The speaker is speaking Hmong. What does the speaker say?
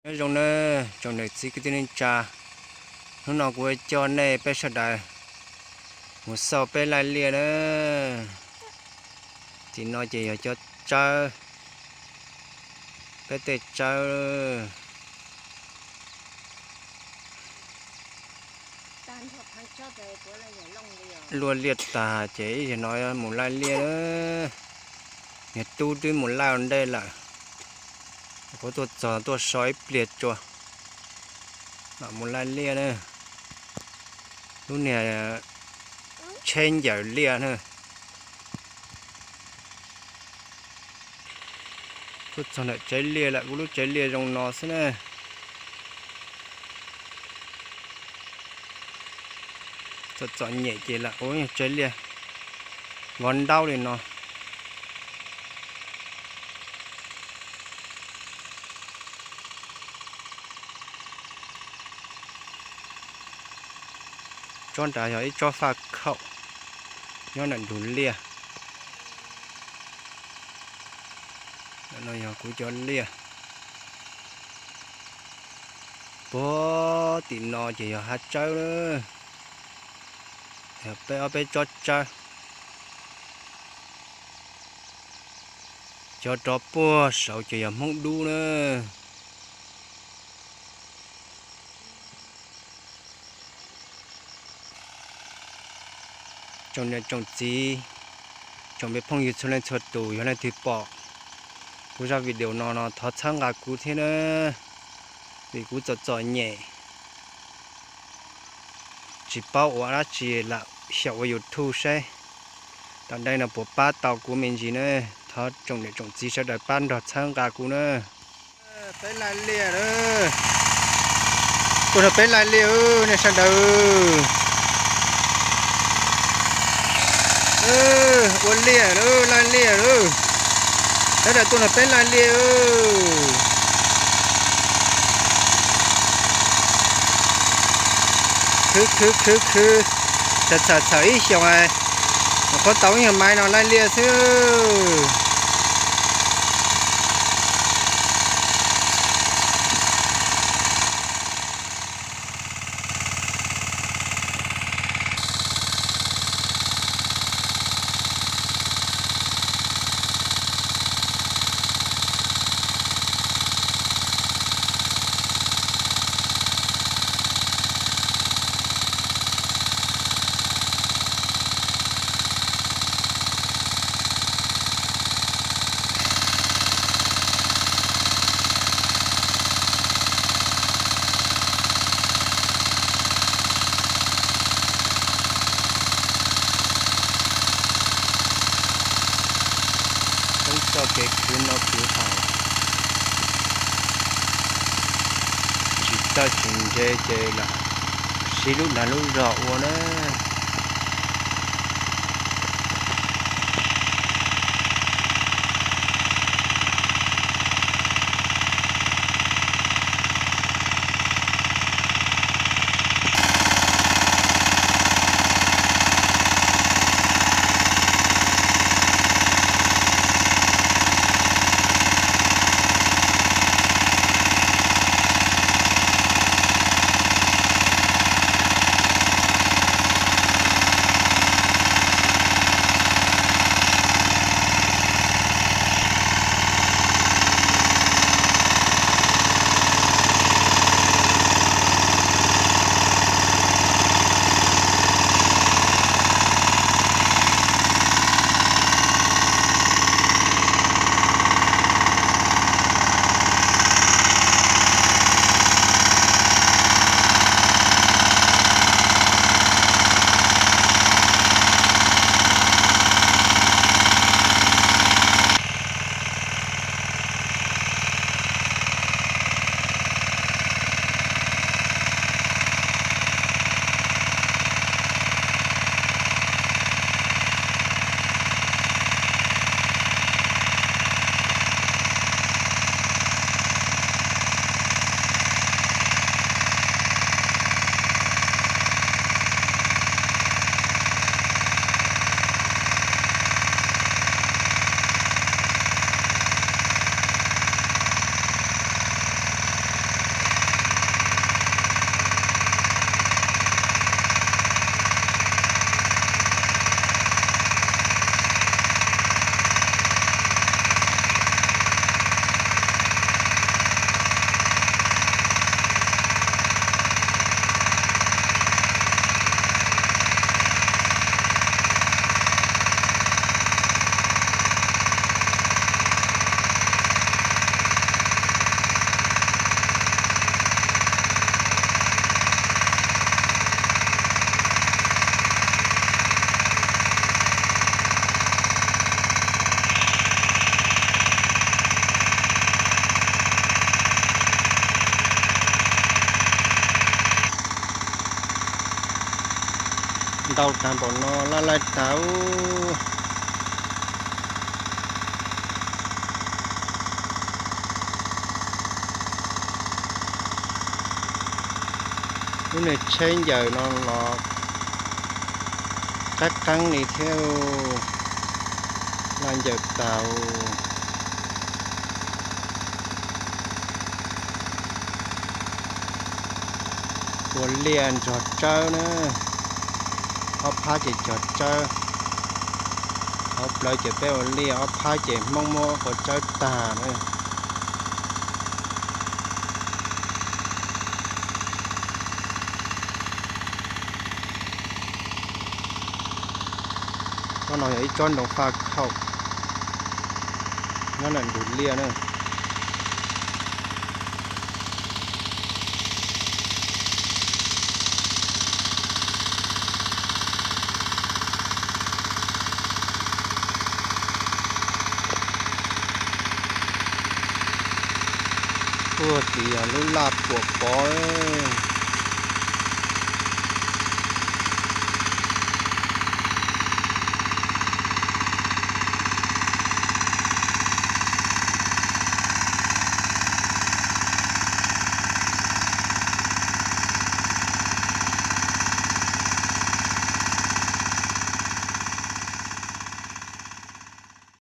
Nyob zoo nawb tsoom niam txiv kwv tij neej tsa, hnub no kuv coj nej peb sawv daws mus xauj peb laij liaj nawb. Tim no ces yog cov tsawb, peb tej tsawb. Luaj liaj tag ces ib zaug no mus laij liaj. Niag tub twb mus laij ua ntej lawm, kuv tuaj txog tuaj so ib pliag tso mam mus laij liaj na. Lub niag tsheb ncaws liaj na. Tuaj txog ntawm tsev liaj lawm, kuv lub tsev liaj zoo no xwb na. Txom txom nyem ces lam ua tsev liaj vov ntaub li no. Tsob nrad yog ib tsob faj khaum nyob ntawm ntug liaj. No yog kuv cov liaj. Puag tim no ces yog hav tsawb, yog peb ob peb tsob tsawb. Cov rov puag saud ces yog Hmoob dub na. Tsoom niam tsoom txiv, tsoom me phooj ywg txhua leej txhua tus, yog leej twg pom kuv zaj video no no thov txhawb nqa kuv thiab na, vim kuv txom txom nyem tsis paub ua dab tsi, lam xyaum ua YouTube saib tom ntej no puas pab tau kuv me ntsis na. Thov tsoom niam tsoom txiv sawv daws pab nrog txhawb nqa kuv na. Peb laij liaj, tuaj nrog peb laij liaj nej sawv daws. Ua liaj lawm, laij liaj lawm. Sawv daws tuaj nrog peb laij liaj. Khwv khwv khwv khwv, txhawm txhawm txhawm ib xyoos, nyuam qhuav tau ib nyuag maiv no laij liaj xwb. Peb txoj kev khwv no khwv haum, tsis txawj tsis ntse ces lam siv lub dag lub zog ua na. Tau tag npaum no laj laij tag ub. Lub niag tsheb ncaws no los qab qeeb li thiab. Laj ncaws tag. Ua liaj nrog tsawb na, ob phab ces cog tsawb, hauv plawv ces peb ua liaj, ob phab ces Hmoob muab ua tsawb tag na. Tsob no yog ib tsob ntoo faj khaum nyob ntawm ntug liaj na. Ua tim yog lub laj puam pov.